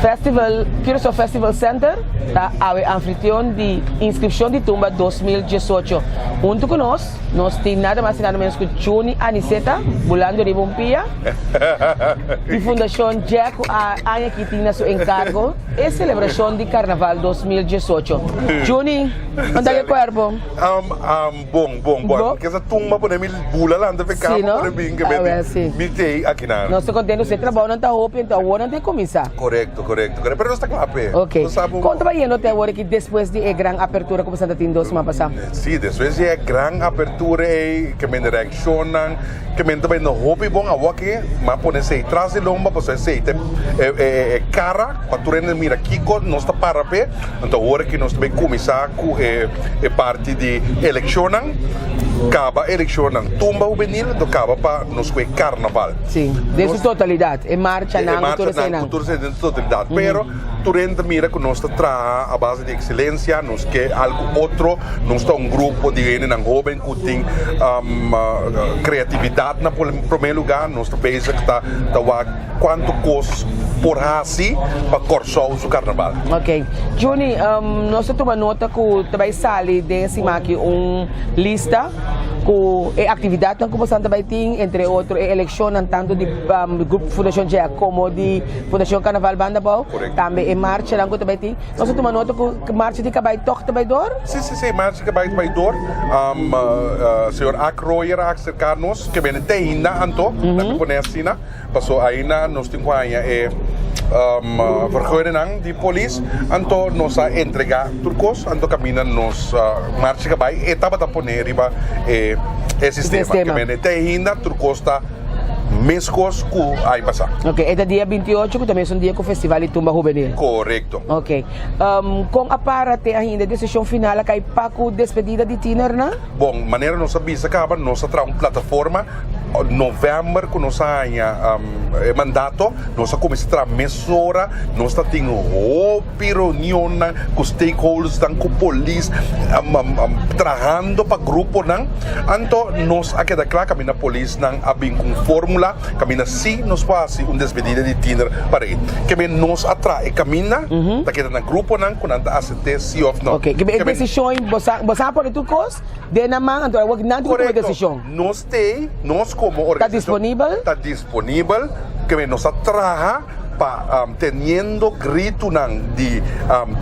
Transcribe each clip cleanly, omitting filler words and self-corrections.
Festival, Curaçao Festival Center ta awe anfitrion di Inscripcion di Tumba 2018. Hunto cu nos, nos tin nada mas y nada menos cu Juni Aniceta, bulando riba un pia, di Fundacion Jack cu a aña aki tin na su encargo e celebracion di Carnaval 2018. Juni, con ta ke cuerpo? Bon, bon, bon. Bo? Kesa tumba pone mi bula lanta pe Sí, kama no? pone bin ke Ah, mi wel, sí. mi tei aki nan. Nos ta contento si e trabounan ta hopi, enton awor nan ta cuminsa. Correcto, correcto, correcto. Pero nos ta kla p'e. Ok. Nos sa bo. Con ta bayendo te awor aki despues di e gran apertura cu boso ta tin dos siman pasa? Sí, despues di e gran apertura ei, ke men reaccionnan, ke men ta bayendo hopi bon. Awor aki m'a pone esei tras di lomba pasobra esei ta e e e cara pa tur hende mira kico nos ta para p'e. Anto awor aki nos ta bay cuminsa cu e e parti di eleccionnan, caba eleccionnan tumba hubenil, anto caba pa nos cu e carnaval. Sí, den su totalidad, e marchanan E cu tur marchanan eseinan. cu tur esei den su totalidad. Pero tur hende ta mira cu nos ta traha a base di excelencia, nos ke algo otro, nos ta un grupo di hendenan hoben cu tin creatividad na prome lugar, nos ta bezig ta ta wak Cuanto cos por haci pa Corsou su carnaval? Ok. Juni, nos ta tuma nota cu ta bay sali den e siman aki un lista cu e actividadnan cu bosan ta bay tin, entre otro e eleccionnan tanto di Grupo Fundacion Jack como di Fundacion Carnaval Banda Abou, tambe e marchanan cu ta bay tin. Nos ta tuma nota cu marcha di cabay toch ta bay door? Si, si, si, marcha di cabay ta bay door. Señor Ak Royer a acerca nos, ke bene te ainda anto, laat mi pone asina. Paso aina nos tin ku haña e vergunningan di polis, anto nos a entregá tur kos, anto kaminda nos marcha bai, e tabata poné riba e sistema. Sistema. Ke mende te ainda tur kos ta meskos ku aña pasá. Ok, e ta dia 28 ku ta mesun dia ku Festival di Tumba Hubenil. Korekto. Ok. Kon a para te ainda e desishon final a kai pa ku despedida di tienernan? Bon, manera nos a bisa kaba, nos a traha un plataforma. Novèmber ku nos a haña e mandato, nos a kuminsá traha mesora. Nos ta tin hopi reunionnan ku stakeholdersnan, ku polis, trahando pa gruponan. Anto nos a keda kla kaminda polisnan a bin ku un fórmula kaminda si nos por hasi un despedida di tiner pa rei. Keme nos a traha e kaminda, ta keda na gruponan ku nan ta asept'é si òf no. Oke, keme e desishon, bo sa a pone tur kos den nan man, anto awor nan tin ku tuma e desishon. Nos t'ei, nos komo Ta organisashon disponibel? ta disponibel, keme nos a traha pa teniendo gritunan di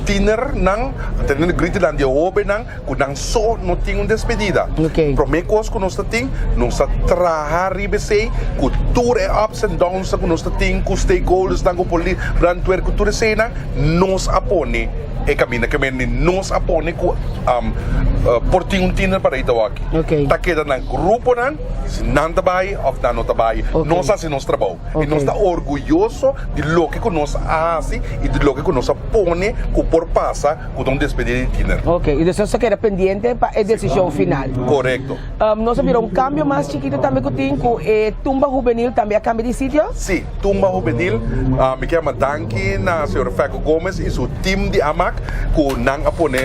tienernan, teniendo gritunan di e hobennan ku nan so no tin un despedida. Ok. Promé kos ku nos ta tin, nos ta traha riba esei ku tur e ups and downsnan ku nos ta tin ku stakeholdersnan, ku polis, brandweer, ku tur eseinan, nos a pone e kaminda. Keme nos a pone ku por tin un tiener para Itawaki. Okay. Ta keda nan gruponan, si nan ta bai of nan no ta bai. Okay. Nos a hasi nos trabou. Okay. I nos ta orguyoso di loke ku nos a hasi i di loke ku nos a pone ku por pasa ku ta un despedida di tiner. Ok, i despues ta keda pendiente pa e desishon final. Korekto. Nos a mira un kambio mas chikito tambe ku tin ku e tumba hubenil tambe a kambia di sitio? Sí, tumba hubenil. Mi ke yama danki na señor Feco Gomez i su team di Amak ku nan a pone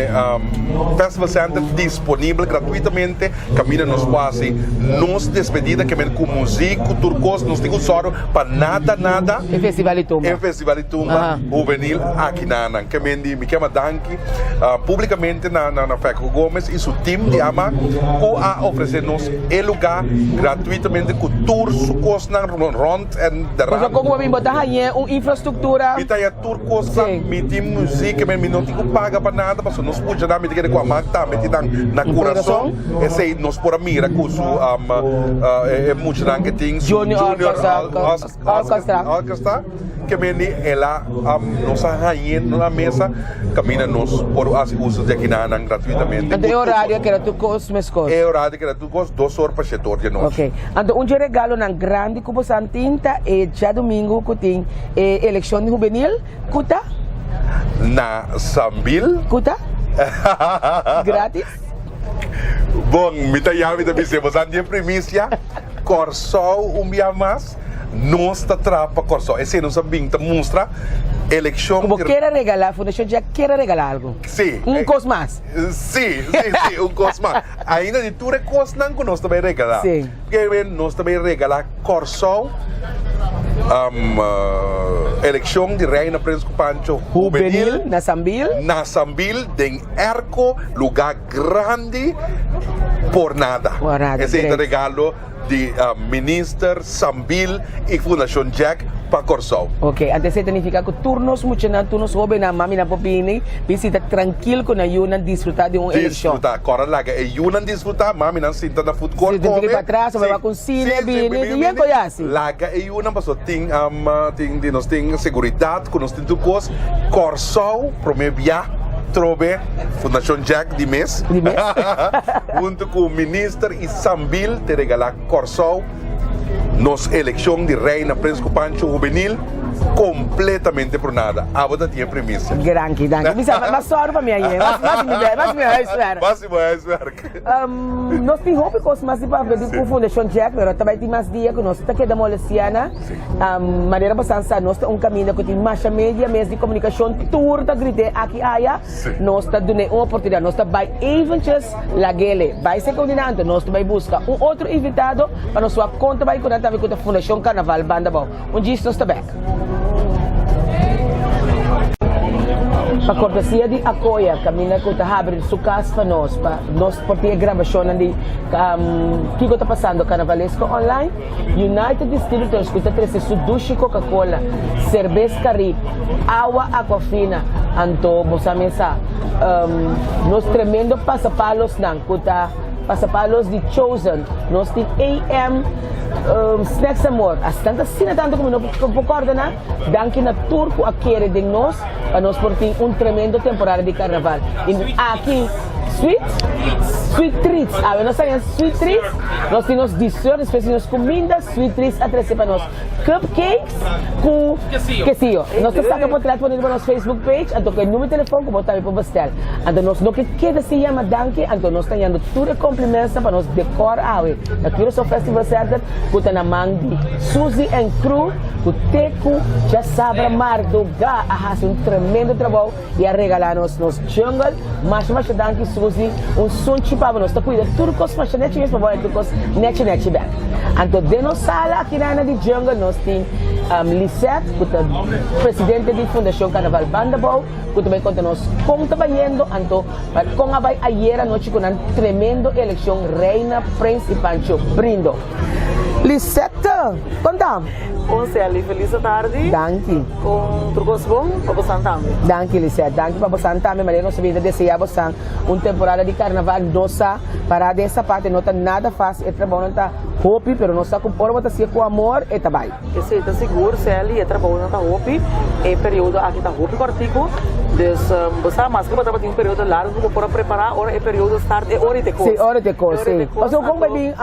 Festival Center disponibel gratuitamente kaminda nos por hasi nos despedida ke men ku muzik ku tur kos nos tin ku sòru pa nada nada E festival di tumba. e festival di tumba hubenil aki na nan ke men di mi ke yama danki publikamente na na Feco Gomez i su team di Amak ku a ofrese nos e luga gratuitamente ku tur su kosnan rònt en Pasobra derant. kon ku bo bin bo ta hañ'é un infrastruktura. Mi ta haña tur kos sa Sí. mi tin muziek mi no tin ku paga pa nada pasobra nos pucha nan mi ta kere ku amak tambe tin nan na kurason esei nos por a mira ku su e muchanan ke tin su Junior junior Orchestra Orchestra orchestra ke mende el a nos a hañ'é na mesa kaminda nos por hasi uso di akinanan gratuitamente Anto e horario a keda tur kos meskos? E horario a keda tur kos dos or pa shete or di anochi. Ok. Anto un dje regalonan grandi ku boso a tin ta e djadumingu ku tin e elekshon di hubenil ku ta? Na Sambil. Ku ta? Gratis? Bon, mi ta yama mi ta bis'é boso a tin e primisia, Kòrsou un bia mas. Nos ta traha pa Kòrsou. Esei nos a bin ta mustra elekshon. Ku bo kier a regalá, Fundashon Jack kier a regalá algu. Sí. Un kos mas. Sí, sí, sí, un kos mas. Ainda di tur e kosnan ku nos ta bai regalá. Sí. Nos ta bai regalá Kòrsou. Elekshon di Reina Prins ku Pancho Hubenil na Sambil. Na Sambil den Erco, lugá grandi por nada. Por nada, Esei ta great. regalo di Minister Sambil i Fundashon Jack pa Kòrsou. Ok, anto esei ta nifiká ku tur nos muchanan, tur nos hóbennan, maminan por bini bisita trankil ku nan yunan disfrutá di un elekshon. Disfrutá. Kòrda laga e yunan disfrutá, maminan sinta na food court Si, tin kome. pa atras, o bai wak un sine, bini, tin yen ku ya hasi. Laga e yunan pasobra tin, tin di nos tin seguridat ku nos tin tur kos. Kòrsou promé bia trobe Fundashon Jack di mes Di mes. huntu ku Minister i Sambil te regalá Kòrsou nos elekshon di Reina Prins ku Pancho Hubenil kompletamente por nada. Abo ta tin e primisia. Granki, danki. Mi sa, mas sòru pa mi aye. Mas, mas mi bè, mas mi huiswerk. Mas mi huiswerk. Nos tin hopi kos mas di papia di ku Fundashon Jack, pero ta bai tin mas dia ku nos ta keda molestiana. Manera bo san sa, nos ta un kaminda ku tin masha media mes di komunikashon, tur ta grit'é aki aya. Nos ta dun'é un oportunidat, nos ta bai eventjes lag'ele bai serka un di nan, anto nos ta bai buska un otro invitado pa nos wak kon ta bai ku nan tambe ku ta Fundashon Karnaval Banda Bou. Un djis nos ta bek. Pa kortesia di Akoya kaminda ku ta habri su kas pa nos pa nos por tin e grabashonnan di kiko ta pasando Karnavalesko online, United Distributors ku ta trese su dushi Coca-Cola, serbes Carib, awa Aquafina, anto bo sa mes sa nos tremendo pasapalosnan ku ta pasapalos di Chosen, nos tin AM. Snacks Amor, asina ta asina tanto ku mi no por kòrda nan. Danki na tur ku a kere den nos pa nos por tin un tremendo temporada di karnaval. I aki sweet, sweet treats, awe nos haña sweet treats, nos tin nos dessert, despues di nos kuminda, sweet treats a trese pa nos cupcakes ku kesillo. Nos ta saka potret pone riba nos Facebook page, anto ku e numero di telefon ku bo tambe por bestel. Anto nos no ke keda sin yama danki, anto nos ta yando tur e komplimentsnan pa nos dekor awe. Na Curaçao Festival Center ku ta na man di Suzy and crew ku te ku djasabra mardugá a hasi un tremendo trabou i a regalá nos nos jungle. Masha masha danki Suzy, un sunchi pa bo. Nos ta kuida tur kos masha nechi mes pa bo haña tur kos nechi nechi bèk. Anto den nos sala aki na di jungle nos tin Lisette ku ta presidente di Fundashon Karnaval Bandabou ku ta bai konta nos kon ta bayendo anto Pa kon a bai ayer anochi ku nan tremendo elekshon Reina, Prins i Pancho Brindo. Lisette, kon ta? Bon Sally, felis atardi. Danki. Kon tur kos bon pa bosan tambe. Danki Lisette, danki pa bosan tambe. Manera nos a bini ta desea bosan un temporada di karnaval no sa pará den sapato e no ta nada fásil, e trabounan ta hopi pero nos sa ku ora bo ta hasié ku amor e ta bai. Esei ta sigur, Sally, e trabounan ta hopi, e periodo aki ta hopi kòrtiku, dus bo sa maske bo tabatin un periodo largu ku bo por a prepará, ora e periodo start e ora i te kos. Sí, ora i te kos, sí. Pasobra kon bai bin,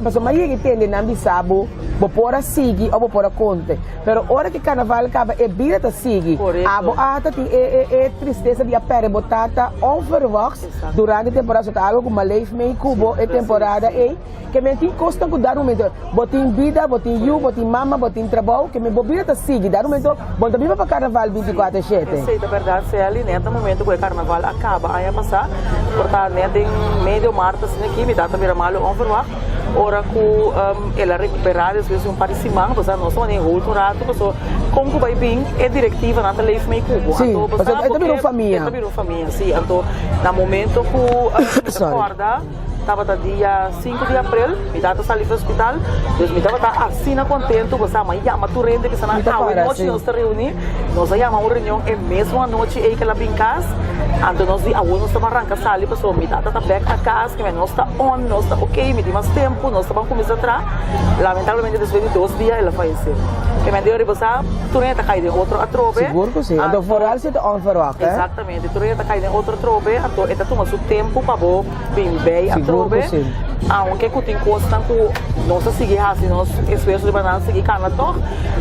pasobra mi a yega i tende nan bisa bo, bo por a sigui òf bo por a konte, pero ora ku e karnaval kaba e bida ta sigui, abo ata tin e e tristesa di a pèrdè bo tata onverwachts durante e temporada, so ta algu ku mi a leef mee ku bo e temporada ei. Ke men tin kosnan ku dar momento bo tin bida, bo tin yu, bo tin mama, bo tin trabou, ke men bo bida ta sigui, dar momento bo no ta biba pa karnaval bintikuater shete. Esei ta bèrdat Sally, nèt na momento ku e karnaval a kaba aña pasá, por ta nèt den medio mart asina aki, mi tata bira malu onverwacht, ora ku el a rekuperá despues di un par di siman, pasobra nos tabata den hold un ratu, pasobra kon ku bai bin e direktivanan ta leef mei ku bo, Sí, anto bo sa pasobra e ta bira un famia. E ta bira un famia, sí, anto na momento ku mi ta kòrda. Tabata dia sinku di aprel, mi tata sali for hospital, dus mi tabata asina kontentu, bo sa, mi a yama tur hende bisa nan awe nochi nos ta reuní, nos a yama un reunion e mesmo anochi ei ku el a bin kas, anto nos di awor nos ta ban ranka sali pasobra mi tata ta bèk na kas, kimen nos ta on, nos ta ok, mi tin mas tempu, nos ta ban kuminsá traha, lamentablemente despues di dos dia el a fayesé. Kimen di ora bo sa, tur hende ta kai den otro atrobe. Sigur ku si, anto foral si ta onverwacht, eh? Exactamente, tur hende ta kai den otro atrobe, anto e ta tuma su tempu pa bo. bin bij atrobe, aunke ku tin kosnan ku nos a sigui hasi nos esfuerso riba nan sigui kana tòg,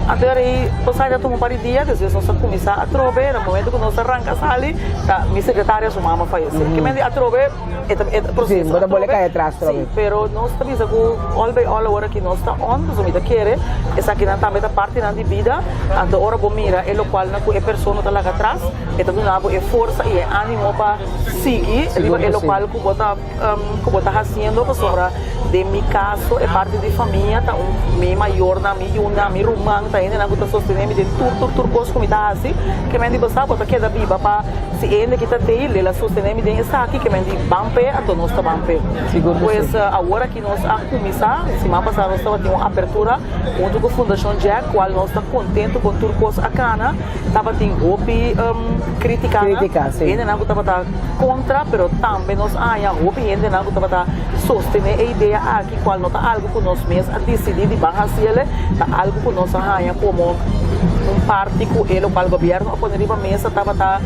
anto e cosa ta tuma un par di dia, despues nos a kuminsá atrobe, na momento ku nos a ranka sali ta mi sekretaria su mama fayesé, ke men di atrobe e ta e proseso atrobe, si, pero nos ta bisa ku all by all awor aki nos ta on, pasobra mi ta kere esakinan tambe ta partinan di bida, anto ora bo mira e lokualnan ku e persona ta laga atras e ta duna bo e forsa i e animo pa. Sigui riba e lokual ku bo ta ku bo ta hasiendo pasobra. Pasobra den mi kaso e parti di famia ta un mi mayornan, mi yunan, mi ruman ta hendenan ku ta sostené mi den tur tur tur kos ku mi ta hasi. Ke men di bo sa bo ta keda biba pa si e hende ki ta tei lel a sostené mi den esaki ke men di ban p'e anto nos ta ban p'e. Sigur ku si. Pues awor aki nos a kuminsá, siman pasá nos tabatin un apertura huntu ku Fundashon Jack kual nos ta kontentu kon tur kos a kana. Tabatin hopi kritikanan, Kritika, si. hendenan ku tabata kontra, pero tambe nos a haña hopi hendenan ku tabata sostené e idea aki, kual no ta algu ku nos mes a disidí di ban hasi el'e, ta algu ku nos a haña komo un parti ku e lokual gobièrnu a pone riba mesa tabata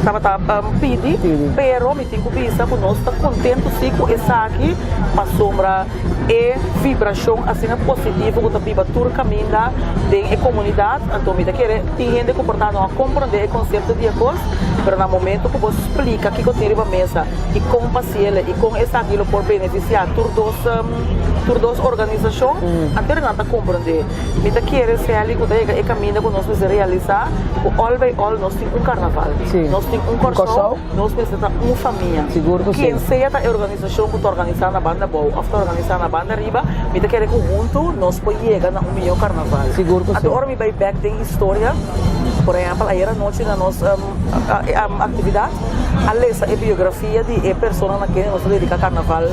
tabata pidi, Pidi. pero mi tin ku bisa ku nos ta kontentu si ku esaki pasobra E vibrashon asina positivo ku ta biba tur kaminda den e komunidat, anto mi ta kere tin hende ku por ta no a komprondé e konsepto di e kos, pero na momento ku bo splika kiko tin riba mesa i kon pa siele i kon esaki lo por benefisiá tur dos tur dos organisashon, anto nan ta komprondé. Mi ta kere Sally ku ta yega e kaminda ku nos mester realisá ku òl by òl nos tin un karnaval, nos tin un Kòrsou. Nos mester ta un famia. Sigur ku si. Ken sea ta e organisashon ku ta organisá na banda bou òf ta organisá na banda riba, mi ta kere ku huntu nos por yega na un mihó karnaval. Sigur ku si. Anto ora mi bai bèk den historia, por ehèmpel ayer anochi na nos aktividat a lesa e biografia di e persona na kende nos ta dediká karnaval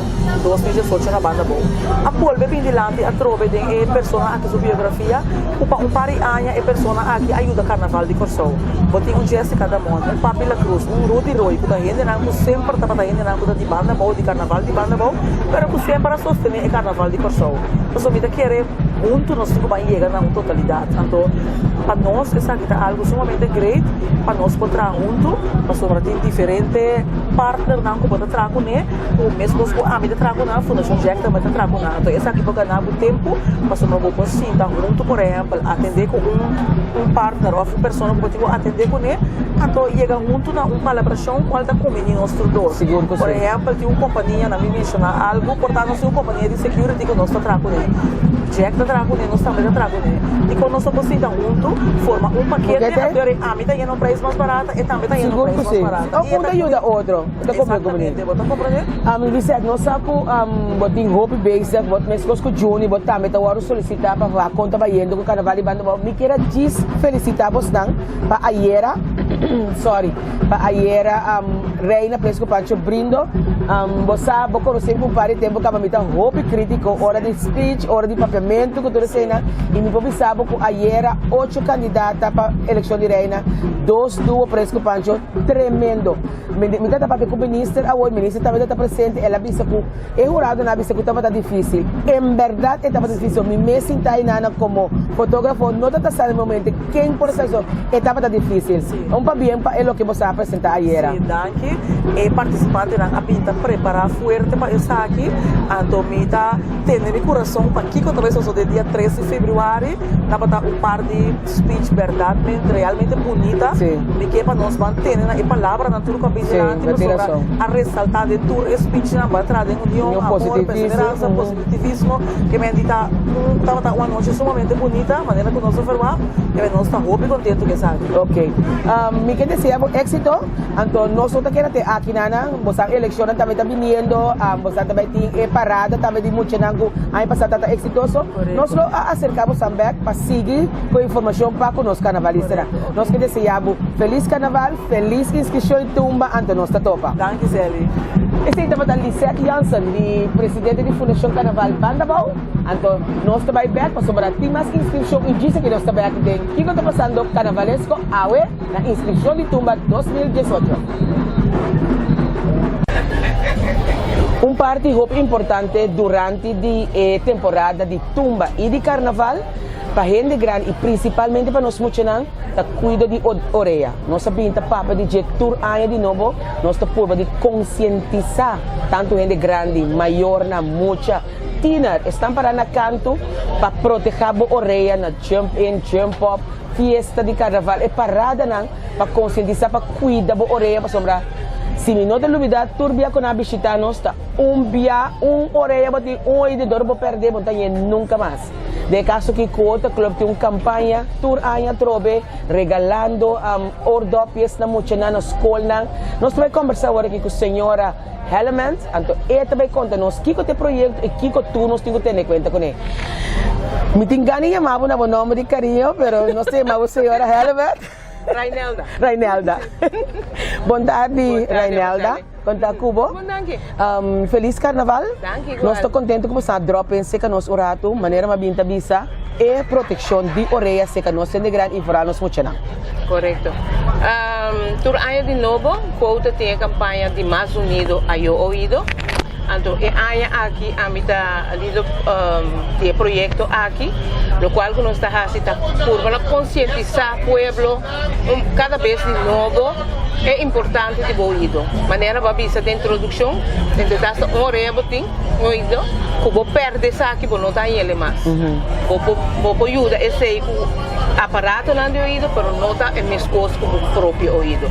2018 na banda bou. A bolbe bin dilanti atrobe den e persona aki su biografia ku pa un par di aña e persona aki a yuda karnaval di Kòrsou. Bo tin un Jessica Damon, un Papi La Cruz, un Rudy Roy ku ta hendenan ku semper tabata hendenan ku ta di banda abou, di karnaval di banda abou, pero ku semper a sostené e karnaval di Kòrsou. Pasobra mi ta kere huntu nos tin ku ban yega na un totalidat. Anto pa nos esaki ta algu sumamente great pa nos por traha huntu, pasobra tin diferente partnernan ku bo ta traha kuné, ku meskos ku ami ta traha ku nan, Fundashon Jack tambe ta traha ku nan. Anto esaki por gana bo tempu pasobra bo por sinta huntu, por ehèmpel atendé ku un un partner òf un persona ku bo tin ku atendé kuné, anto yega huntu na un palabrashon kual ta kumbiní nos tur dos. Sigur ku Por si. ehèmpel, tin un kompania, na mi menshoná algu, por ta nos tin un kompania di security ku nos ta traha kuné. Jack ta traha kuné, nos tambe ta traha kuné. Dikon nos no por sinta huntu, forma un pakete, Pakete? anto yori ami ta yena un preis mas barata, e tambe ta yena un Sigur preis ku mas si. barata. Òf I e un ta ta yuda otro. Bo ta komprendé ku mi. Exactamente, bo ta komprendé? Lisette, nos sa ku bo tin hopi bezig, bo meskos ku Juni, bo tambe ta wòrdu solisitá pa wak kon ta bayendo ku karnaval di Banda Bou. Mi kier a djis felisitá bosnan pa ayera, sorry, pa ayera Reina Presco Pancho Brindo. Bo sa, bo konosé mi pa un par di tempu kaba mi ta hopi krítiko ora di speech, ora di papiamentu ku tur eseinan i mi por bisa bo ku ayera ocho kandidata pa elekshon di Reina, dos duo Presco Pancho, tremendo. Mi mi ta papia ku minister awor, minister tambe ta presente, el a bisa ku e huradonan a bisa ku tabata difísil. En bèrdat e tabata difísil. Mi mes sinta einan komo fotógrafo no ta sa na e momento ken por sa eso. E tabata difísil. Un pabien pa e loke bo sa a presentá ayera. Sí, danki. E partisipantenan a bin ta prepará fuerte pa esaki. Anto mi ta tene mi kurason pa kiko ta bai sosodé dia tres di febrüari. Tabata un par di. Speech berdadmente realmente bunita. Mi ke pa nos ban tene na e palabranan tur ku a bin dilanti pasobra a resalta den tur e speechnan ban traha den union, amor, perseveransa, positivismo ke men di ta un tabata un anochi sumamente bunita manera ku nos a ferwagt ke men nos ta hopi kontentu ku esaki. Ok. Mi ke desea bo éxito. Anto nos no ta keda te aki nana. Bo sa elekshonnan tambe ta biniendo. Bo sa ta bai tin e parada tambe di muchanan ku aña pasá tabata eksitoso. Nos lo a aserká bo san bèk pa sigui ku e informashon pa ku nos karnavalistanan. Nos ke deseá bo felis karnaval, felis inskripshon i tumba, anto nos ta topa. Danki Sally. Esei tabata Lisette Jansen di presidente di Fundashon Karnaval Bandabou. Anto nos ta bai bèk pasobra tin mas inskripshon i djis aki nos ta bai aki den Kiko ta pasando Karnavalesko awe na inskripshon di tumba 2018. Un parti hopi importante durante di e temporada di tumba i di karnaval pa hende grandi i prinsipalmente pa nos muchanan ta kuido di orea. Nos a bin ta papia di dje tur aña di nobo, nos ta purba di konsientisá tantu hende grandi, mayornan, mucha, tiener, esnan pará na kantu pa protehá bo orea na jump in, jump up, fiesta di karnaval, e paradanan pa konsientisá pa kuida bo orea pasobra. Si mi no ta lubida tur bia ku nan a bishita nos ta un bia, un orea bo tin un oido dor bo perde bo no ta hañ'é nunka mas. Den e kaso aki Quota Club tin un kampaña tur aña atrobe regalando oordopjes na muchanan na skolnan. Nos ta bai kombersá awor aki ku señora Hellemans, anto e ta bai konta nos kiko ta e proyekto i kiko tur nos tin ku tene kuenta kuné. Mi tin gana di yama bo na bo nòmber di kariño, pero nos ta yama bo señora Hellemans. Rainelda. Rainelda. Bon tardi, Rainelda. Kon ta ku bo? Bon danki. Felis karnaval. Danki igual. Nos ta kontentu ku bo sa drop in seka nos un ratu, manera mi a bin ta bisa, e protekshon di orea seka nos hende grandi i foral nos muchanan. Korekto. Tur aña di nobo, Quota tin e kampaña di Mas Unido Ayo Oido. Anto e aña aki ami ta lider di e proyekto aki, lokual ku nos ta hasi ta purba na konsientisá pueblo un kada bes di nobo e importante di bo oido. Manera bo a bisa den introdukshon, entre ta hasta un orea bo tin, un oido, ku bo pèrdè esaki bo no ta hañ'el mas. Bo por bo por yuda esei ku aparatonan di oido, pero no ta e meskos ku bo propio oido.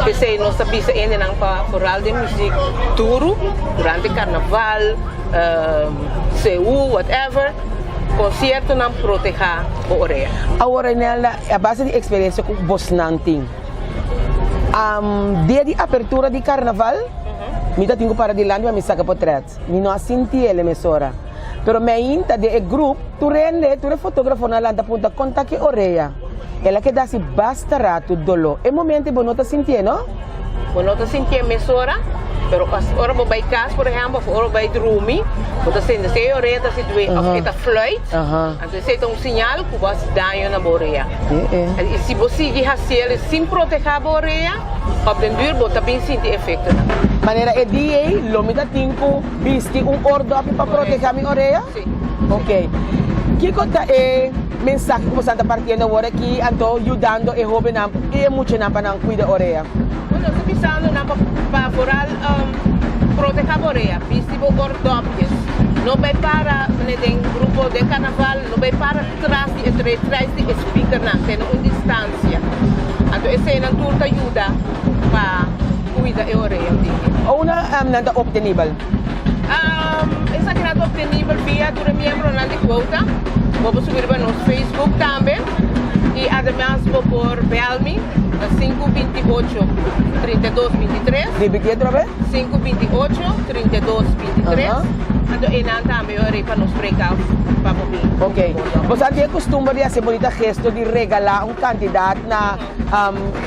P'esei nos ta bisa hendenan pa foral den muzik duru durante karnaval, seú, whatever, konsiertonan protehá bo orea. Awor Reinelda, a base di eksperensia ku bosnan tin, dia di apertura di karnaval mi ta tin ku para dilanti pa mi saka potret. Mi no a sinti el e mesora. Pero mi ainda den e grup, tur hende, tur e fotografonan a lanta punta kon ta ki orea. El a keda asi basta ratu doló. E momento ei bo no ta sintié, no? Bo no ta sintié mesora, pero ora bo bai kas, por ehèmpel, òf ora bo bai drumi, bo ta sinti si e orea ta hasi due òf e ta fluit, anto esei ta un siñal ku bo a hasi daño na bo orea. I si bo sigui hasiel sin protehá bo orea, Op den duur bo ta bin sinti efectonan. Manera e di ei, lo mi ta tin cu bisti un oordopje pa proteha mi orea? Si. Ok. Kico ta e mensahe cu bosan ta partiendo awor aki, anto yudando e hobennan y e muchanan pa nan cuida orea? Bueno, nos ta bisando nan pa pa vooral proteha bo orea, bisti bo oordopjes. No bay para manera den grupo den carnaval, no bay para tras di e tras di e speakernan, tene un distancia. Anto eseinan tur ta yuda pa cuida e orea di. Unda nan ta obtenibel? Esakinan ta obtenibel via tur e miembronan di Quota. Bo por subi riba nos Facebook tambe. Y ademas bo por bel mi na 528 32 23. Ripiti otra vez. 528 32 23. Anto einan tambe yo a rei pa nos break-out pa bo bin. Ok. Bo sa tin e costumber di haci bonita gesto di regala un cantidad na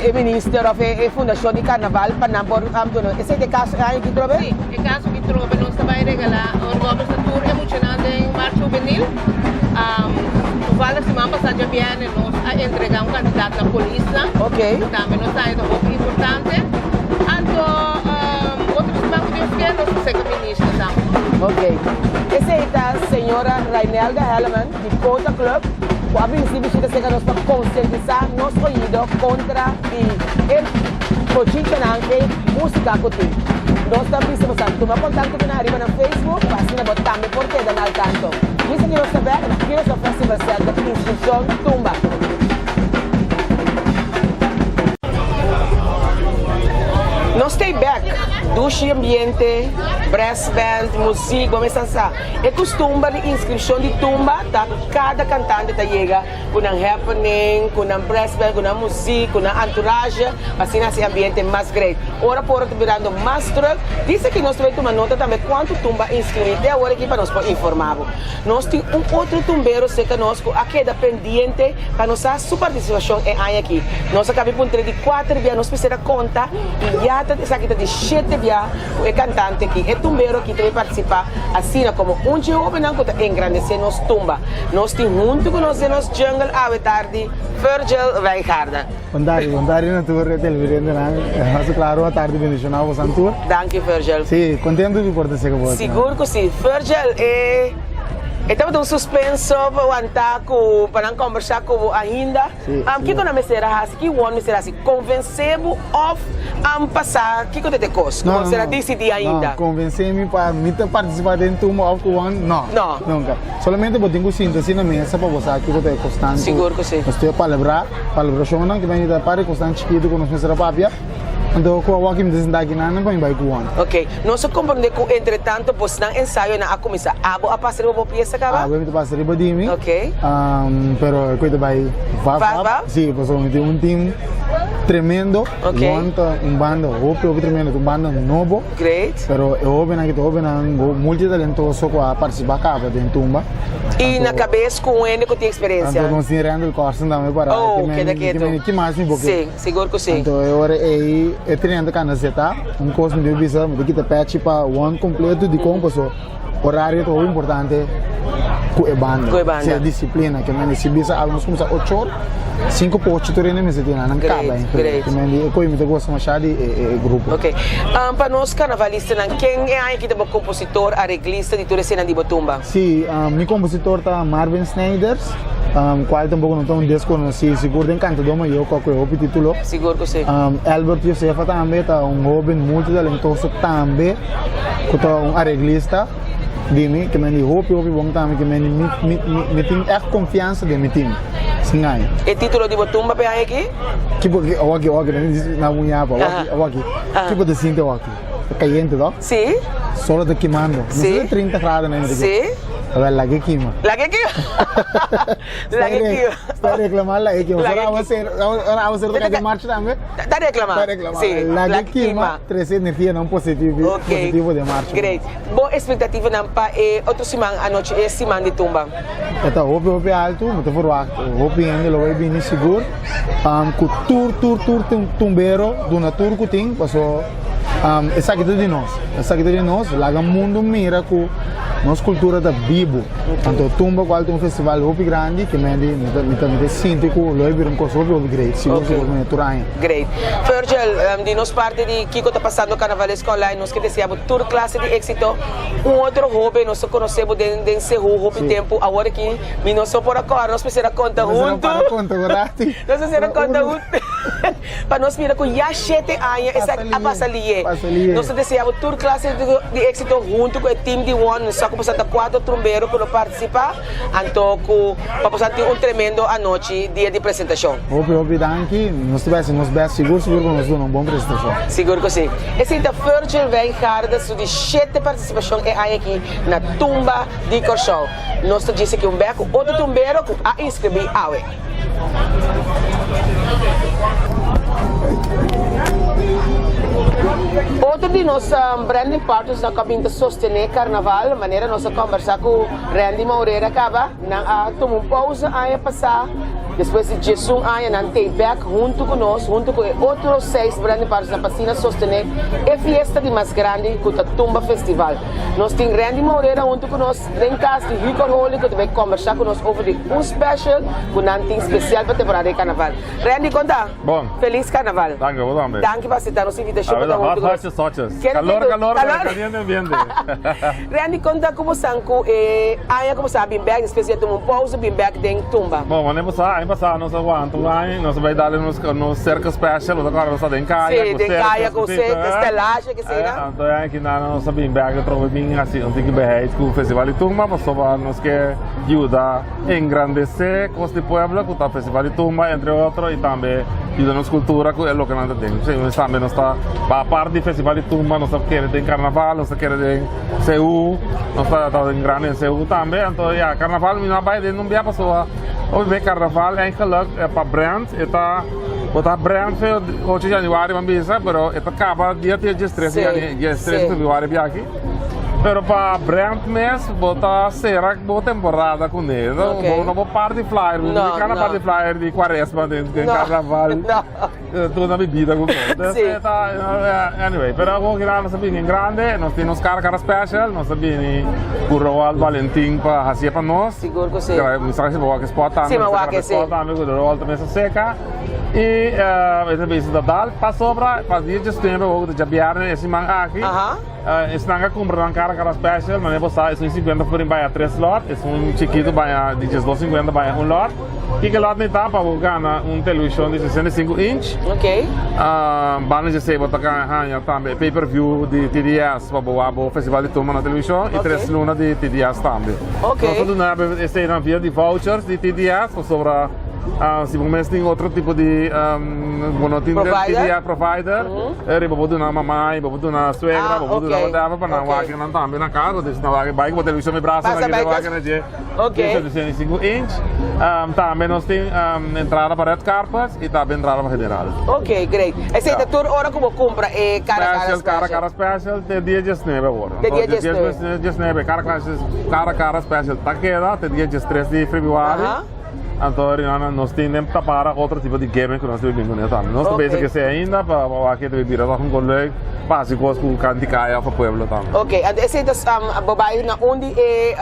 e minister of e fundacion di carnaval pa nan por duna. Esey ta e caso e aña aki trobe? Si, e caso aki trobe nos ta bay regala oordopjes na tur e muchanan den Marcha Juvenil. Toevallig siman pasa djabierne nos a entrega un cantidad na polisnan. Ok. Tambe nos ta haña ta hopi importante. Anto otro siman cu Dios kier nos ta seca minister tambe. Ok. Esey ta señora Rainelda Helleman di Quota Club cu a bini si bishita cerca nos pa concientisa nos oido contra di e bochinchanan e musica cu tin. Nos ta bisa boso tuma contacto cu nan ariba nan Facebook pa asina bo tambe por keda na al tanto. Djis aki nos ta bek na Curaçao Festival Center Inscripcion Tumba. Nos ta bek, dushi ambiente, brass band, muziek, bo mester sa. E kustumber di inskripshon di tumba ta kada kantante ta yega ku nan happening, ku nan brass band, ku nan muziek, ku nan entourage, pa asina hasi e ambiente mas great. Ora por ora ta birando mas druk. Dice ki nos ta bai tuma nota tambe kuantu tumba a inskribí te awor aki pa nos por informa bo. Nos tin un otro tumbero serka nos ku a keda pendiente pa nos sa su partisipashon e aña aki. Nos a kabi puntra di kuater bia, nos mester a konta i ya ta esaki ta di shete bia ku e kantante aki, e tumbero aki ta bai partisipá asina komo un dje hobennan ku ta engrandesé nos tumba. Nos tin huntu ku nos den nos jungle awe tardi Virgil Wijngaarden. Bon tardi, bon tardi na tur e televidentenan. Haci claro un tardi bendiciona bosan tur. Danki Virgil. Si, contento di por ta seca bo aki. Sigur cu si. Virgil, e e tabata un suspenso pa wanta cu pa nan combersa cu bo ainda. Si, Am si. kico nan mester a haci? Ki won mester a haci? Convence bo of am pasa kico ta e cos? No, Cu bo no, mester a no. dicidi ainda? No, convence mi pa mi ta participa den tumba of cu won, no. No. Nunca. Solamente bo tin cu sinta asina na mesa pa bo sa kico ta e cosnan cu Sigur cu si. nos tin a palabra. Palabrashonnan ki ta par di kosnan chikitu ku nos mester a papia. Anto ku awor mi ta sinta aki nan pa mi bai ku One. Ok, nos a komprondé ku entretanto bosnan ensayonan a kuminsá. Abo a pasa riba bo piesa kaba? Abo mi ta pasa riba di mi. Ok. Pero e koe ta bai vap Vap vap? Si, pasobra mi tin un team tremendo. Ok. One ta un banda hopi hopi tremendo, ta un banda nobo. Great. Pero e hobennan aki ta hobennan multitalentoso ku a partisipá kaba den tumba. I na kabes ku un hende ku tin eksperensia. Anto nos tin Randall Corsen tambe para. Oh, keda ketu. Ki mas mi bo ke? Si, sigur ku si. Anto e ora ei e treinamento kanda seta. Un kos mi debe bisa, mi ta kita pechi pa one kompleto dikon paso orario ta hopi importante ku e banda. Ku e banda. Si disiplina, ke mende si bisa algo nos kumsa ocho or, sinku pa ocho tur hende mester tin nan kaba. Great, great. Ke mende e koe mi ta gosta masha di e grupo. Ok. Pa nos karnavalistanan, ken e aña aki ta bo kompositor, areglista di tur esena di bo tumba? Sí, mi kompositor ta Marvin Snijders, kual tampoko no ta un deskonosí, sigur den Kantadó Mayó ku a kohe hopi título. Sigur ku sí. Albert Josefa tambe ta un hóben multitalentoso tambe ku ta un areglista di mi, ke men di hopi hopi bon tambe, ke men di mi mi mi tin ègt konfiansa den mi tim, sin ngaña. E título di bo tumba p'e aña aki? Kipo ki awaki awaki na muñapa awaki awaki kipo ta sinti awaki? Ta cayente toch? Sí. Solo ta kimando. No Sí. ta 30 graden ainda. Sí. Awel, laga e kima. Laga e kima. Laga e kima. Sta reclama laga e kima. Laga e Ora awacer, ora awacer ta cay marcha tambe. Ta reclama. Ta reclama. Sí. Laga e kima, trece energianan positivo, Ok. positivo den marcha. Great. Bo expectativanan pa e otro siman anochi, e siman di tumba? E ta hopi hopi altu, mi ta verwacht hopi hende lo bay bini sigur. Ku tur tur tur tumbero duna tur ku tin, paso esaki ta di nos, esaki ta di nos, laga mundu mira ku nos kultura ta bibu. Anto tumba kual ta un festival hopi grandi ke men di mi ta mi ta mi ta sinti ku lo e bira un kos hopi hopi great, sigur sigur manera tur aña. Great. Virgil, di nos parti di Kiko ta pasando Carnavalesco Online nos ke desea bo tur klase di éksito. Un otro hoben nos a conoce bo den den Sehu hopi tempo awor aki mi no so por a cora nos mester a conta hunto nos mester a conta hunto pa nos mira cu ya shete aña esaki a pasa liye nos ta desea bo tur clase di exito hunto cu e team di one nos sa cu boso ta cuatro trumbero cu lo participa anto cu pa boso tin un tremendo anochi dia di presentacion. Hopi hopi danki nos ta bay haci nos best sigur sigur cu nos duna un bon presentacion. Sigur cu si. Esei ta Virgil Wijngaarden su di shete partisipashon e aña aki na Tumba di Kòrsou. Nos ta djis aki un bek ku otro tumbero ku a inskribí awe. Otro di nos branding partnersnan ku a bin ta sostené karnaval, manera nos a kòmbersá ku Randy Maurera kaba, Nan a tuma un pausa aña pasá, despues di diesun aña nan tei bek huntu ku nos, huntu ku e otro seis branding partners pa asina sostené e fiesta di mas grandi ku ta Tumba Festival. Nos tin Randy Mourera huntu ku nos den kas di Hugo Holy ku ta bai kombersá ku nos over di un special ku nan tin spesial pa temporada di karnaval. Randy, kon ta? Bon. Felis karnaval. Danki, bo tambe. Danki pa aseptá nos invitashon pa ta huntu ku nos. Hot, hot, Calor, calor, pero caliente ambiente. Randy, konta ku bo san ku e aña ku bo sa bin bek despues di a tuma un pousa bin bek den tumba. Bon, wanneer bo sa, aña pasá nos a wanta un aña, nos a bai dal nos nos circus special, bo ta kòrda nos ta den kaya Sí, ku den kaya circus, ku circus, stellage, ke sei na. Anto e aña kinan nos a bin bek atrobe bin hasi un tiki beheit ku Festival di Tumba pasobra nos ke yuda engrandesé kos di pueblo ku ta Festival di Tumba entre otro i tambe yuda nos kultura ku e loke nan ta den. P'esei nos tambe nos ta apart di Festival di Tumba nos ta kere den Karnaval, nos ta kere den Seú, nos ta ta den grandi den Seú tambe. Anto ya Karnaval mi no a bai den un bia pasobra hopi be Karnaval eigenlijk pa brand e ta bo ta brand fe ocho januari ban bisa pero e ta kaba dia diestres diestres februari biahi. Pero pa brand mes bo ta sera bo temporada kuné. Ok. Bo no por parti flyer, bo No, no kana no. parti flyer di cuaresma den den No, carnaval. no. Tur na bibida ku kos. Dus Sí. e ta anyway, pero awor kila nos a bini en grande, nos tin nos cara cara special, nos a bini ku Roald Valentin pa hasié pa nos. Sigur ku sí. Mi sa si bo wak e spot tambe, Sí, mi nos ta wak graba e, e sí. spot tambe ku Roald ta mesa seka. I e ta bisa ta dal pasobra pa dia djesnuebe awor ku ta djabièrnè e siman aki. Aha. Esnan a kumpra nan kara kara special, manera bo sa esun 50 florin baya tres lot, esun chikitu baya di diesdos 50 baya un lot. Kiko lot ni ta pa bo gana un televishon di 65 inch. Ok. Banda di esei bo ta haña tambe e pay per view di TDS pa bo wak bo festival di tumba na televishon i tres luna di TDS tambe. Ok. Nos ta duna eseinan via di vouchers di TDS pasobra. Si bo mes tin otro tipo di bo no tin Provider? provider, eri bo por duna mamai, bo por duna suegra, bo por duna whatever pa nan wak nan tambe na kas, bo nan wak bai ku bo televishon mi brasa Pasa bai wak na dje. Ok. 65 inch. Tambe nos tin entrada pa red carpet i tambe entrada pa general. Ok, great. Esei ta tur ora ku bo kumpra e kara kara Special, kara kara special te dia diesnuebe awor. Te dia diesnuebe. Diesnuebe, kara kara kara kara special ta keda te dia diestres di februari. Anto Rihanna nos tin den prepara otro tipo di gimmick ku nos ta bin kuné tambe. Nos ta bezig esei ainda pa wak ke ta bira un kos leuk pa hasi kos ku kanti kaya òf pa pueblo tambe. Ok, anto esei ta bo bai na un di e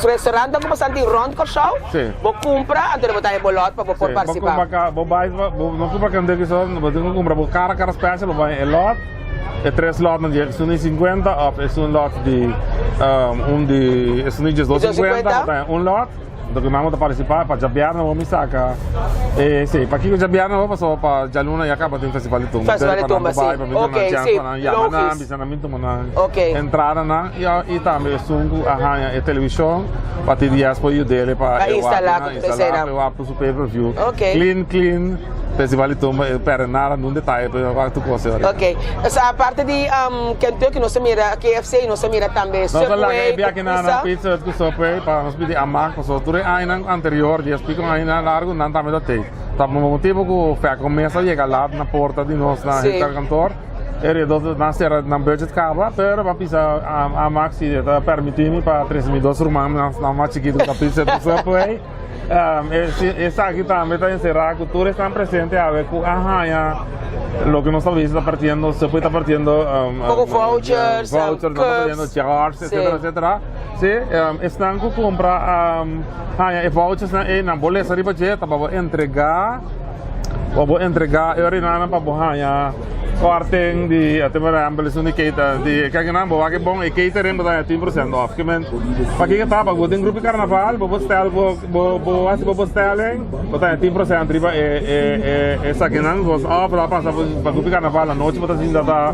restaurantnan ku bo sa tin rònt Kòrsou, bo kumpra anto bo ta haña bo lòt pa bo por partisipá. Bo bai bo no kumpra kende so, bo tin ku kumpra bo kara kara special bo bai e lòt. E tres lotnan di esun di 50 of esun lot di un di esun di 12 50 ta un lot. Entonces ku nan ta participá pa djabièrnè bo mi saka e si pa kiko djabièrnè bo pasobra pa djaluna ya kaba tin festival di tumba. Festival di tumba si. Pa nan bai pa mi duna chèns pa nan yama nan bisa nan bin tuma nan entradanan i tambe esun ku a haña e televishon pa TDS por yud'é pa Pa e wak instalá nan instalá pa e wak su pay per view. Clean clean. Festival di tumba e perde nada nun detaye pero wak tur cos ora. Ok, so aparte di Kentucky nos ta mira KFC y nos ta mira tambe Nos a laga Subway e biaha cu nan pizza. Pizza Hut cu Subway pa nos pidi amak pasobra tur e añanan anterior dies pico añanan largo nan tambe ta tei. Ta pa motibo cu Fecco mes a yega laat na porta di nos na Sí. Hotel Kantoor e redo nan cera nan budget caba pero pa pisa amak si e ta permiti mi pa trece mi dos ruman nan mas chikito cu ta Pizza Hut cu Subway. Esaki tambe ta enserá ku tur esnan presente awe ku a haña loke nos ta bisa ta partiendo, Subway ta partiendo Poko vouchers, vouchers, nan ta partiendo cups. jars, etcetera, etcetera. Sí, esnan ku kumpra haña e vouchersnan ei nan bo lesa riba dje ta pa bo entregá. Pa bo entregá e orinanan pa bo haña korting di a por ehempel esun di cater di kijk nan bo wak e bon e catering bo ta haña 10% off ke men pakiko ta pa bo den grupo di karnaval bo bestel bo bo bo hasi bo bestelling bo ta haña 10% riba e e e esakinan bo of bo ta pasa pa grupo di karnaval anochi bo ta sinta ta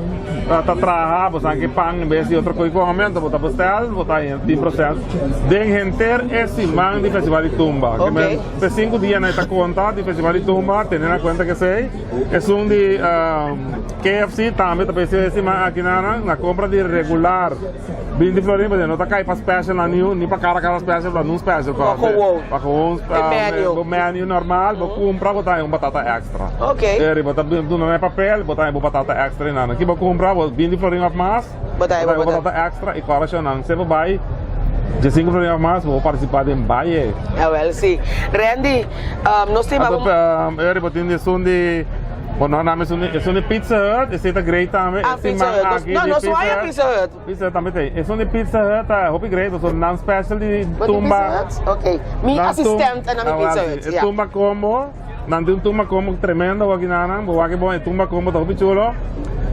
ta traha bo sa ke pan en bes di otro kos kome anto bo ta bestel bo ta haña 10% den henter e siman di festival di tumba ke men. Pe sinku dianan e ta konta di Festival di Tumba, tene na kuenta kesei. Esun di KFC tambe ta p'e siman aki nan na kompra di regular 20 florin pasobra no ta kai pa special nan niun, ni pa kara kara special, pa nun special. Pa gewoon. Pa gewoon E menu. bo menu normal, bo kumpra bo ta haña un batata extra. Ok. Eri bo ta duna nan e papel, bo ta haña bo batata extra ei nan. Ki bo kumpra bo 20 florin òf mas. Bo ta Bo ta extra y cora show nan se bo bay 15 florin of mas bo participa den baye. Awel si. Randy, nos tin Anto Eri bo tin esun di bo no name esun di esun di Pizza Hut esey ta great tambe. Ah Pizza Hut. No nos no haya Pizza Hut. Pizza Hut tambe tin. Esun di Pizza Hut ta hopi great pasobra nan special di tumba. Bo tin Pizza Hut? Ok. Mi assistent a nami Pizza Hut. E tumba combo. Nan tin un tumba combo tremendo awor kinanan. Bo wak e bon e tumba combo ta hopi chulo.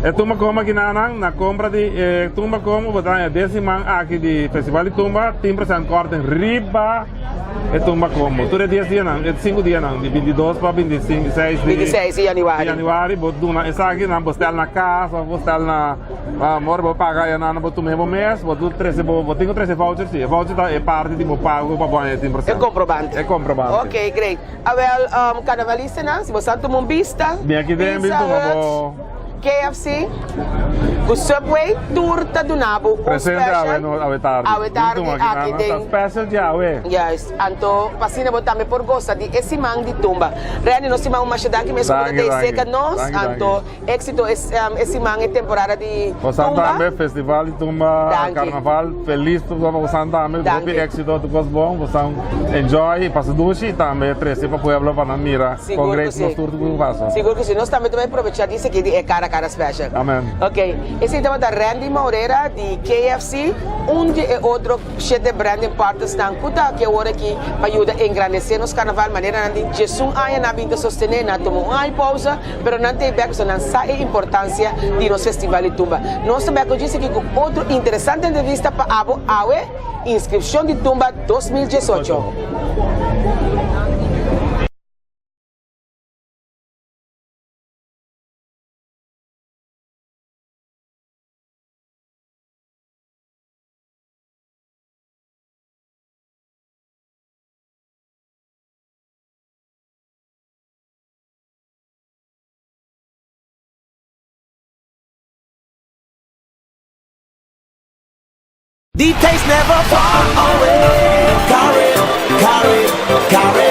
E tumba combo kinanan na compra di e tumba combo bo ta haña den siman aki di festival di tumba 10% korting riba e tumba combo. Tur e dies dianan, e sinku dianan di 22 pa 26 di 26 di januari. Di januari bo duna esaki nan bo stel na kas of bo stel na ora bo paga ya nan bo tuma bo mes bo trese bo bo tin ku trese voucher si e voucher ta e parti di bo pago pa bo haña e 10%. E comprobante. E comprobante. Ok, great. Awel, carnavalistanan, si bo sa tuma un bista, Bin aki den, bin Pizza tuma Hut, bo. KFC, ku Subway, tur ta duna bo un Presente special. awe no, awe tardi. Awe Bin tardi tuma aki aki nan, ta den. special djawe. Juist. Anto, pa asina bo tambe por gosa di e siman di tumba. Randy, nos siman un masha danki mes ku bo ta Danki, tei danki. serka nos. Danki, danki. Anto, Éxito es e siman e temporada di Bosan tumba. tambe festival di tumba Danki. carnaval feliz pa bosan tambe Danki. hopi éxito tur cos bon bosan enjoy y pasa dushi y tambe trece pa pueblo pa nan mira Sigur con cu great si. nos tur tur pasa. Sigur cu si. Nos tambe ta bay probecha di esaki di e cara a cara special. Amen. Ok. Esey tabata Randy Maurera di KFC, un di e otro Shete branding partnersnan ku ta aki awor aki pa yuda engrandesé nos karnaval manera nan di djesun aña nan a bin ta sostené, nan a tuma un aña pousa pero nan ta e bèk pasobra nan sa e importansia di nos festival di tumba. Nos ta bèk ku djis aki ku otro interesante entrevista pa abo awe, inskripshon di tumba 2018. The taste never far away. Carib, Carib, Carib.